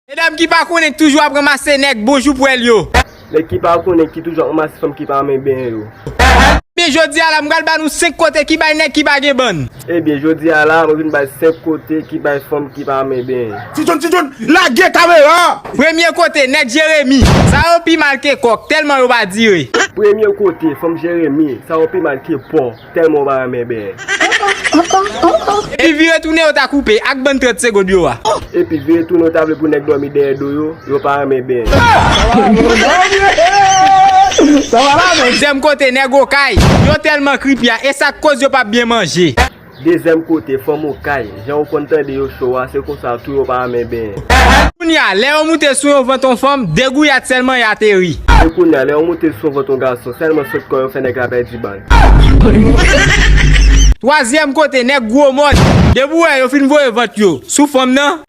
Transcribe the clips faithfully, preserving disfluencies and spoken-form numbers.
Medam ki pa konnen ki toujou ap ranmase nèg bonjou pwèl yo. Nèg ki pa konnen ki toujou ap ranmase fanm ki pa renmen benyen yo. Ebyen jodi a la m pral ba nou senk kote ki bay nèg ki pa gen bann. Ebyen jodi a la mwen vin bay senk kote ki bay fanm ki pa renmen benyen. Ti John, Ti John, lage kamera! Premye kote, nèg Jeremi. Sa yo pi mal ke kòk, tèlman yo pa dire. Premye kote, fanm Jeremi. Sa yo pi mal ke pò, tèlman yo pa renmen benyen. Epi vire tounen yo ta koupe ak bann trant segonn yo a. Epi vire tounen yo ta vle pou nèg dòmi dèyè do yo, yo pa renmen benyen. Dezyèm kote, nèg Okay. Yo tèlman kripi a, e sa k koz yo p ap byen manje. Dezyèm kote, fanm Okay. Jan ou konn tande yo cho a, se konsa tou yo pa renmen benyen. Kounye a, lè yo moute sou yon vant yon fanm, degouyad sèlman y ateri. E kounye a, lè yo moute sou yon vant yon gason, sèlman sot kò yo fè nèg la pèdi bal. Twazyèm kote, nèg gwo mòn. Depi w wè yo fin voye vant yo sou fanm nan.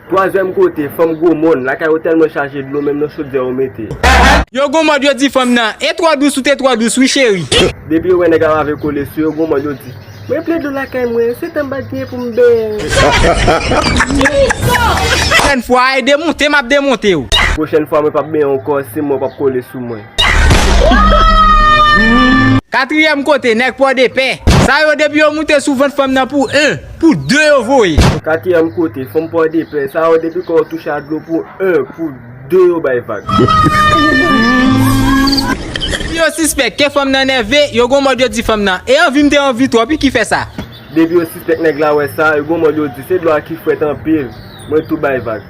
Twazyèm kote, fanm gwo mòn. Lakay yo tèlman chaje dlo, menm nan chodyè yo mete. Yo gon mòd yo di fanm nan, e twò dous ou te twò dous wi cheri. Depi yo wè nèg la pa vle kole sou yo, gon mòd yo di, mwen ple dlo lakay mwen, se tan m pa t gen pou m benyen. Pwochèn fwa, e demonte m ap demonte w. Pwochèn fwa mwen p ap benyen ankò, si mwen p ap kole sou mwen. Katriyèm kote, nèg Pòdepè. Sa yo depi yo moute sou vant fanm nan pou en, pou de yo voye. Katriyèm kote, fanm Pòdepè. Sa yo depi kò yo touche a dlo pou en, pou de yo bay vag. Yo sispèk ke fanm nan nève, yo gon mòd yo di fanm nan, e anvi m te anvi twòp wi ki fè sa. Depi yo sispèk nèg la wè sa, yo gon mòd yo di se dlo a ki frèt anpil, mwen tou bay vag.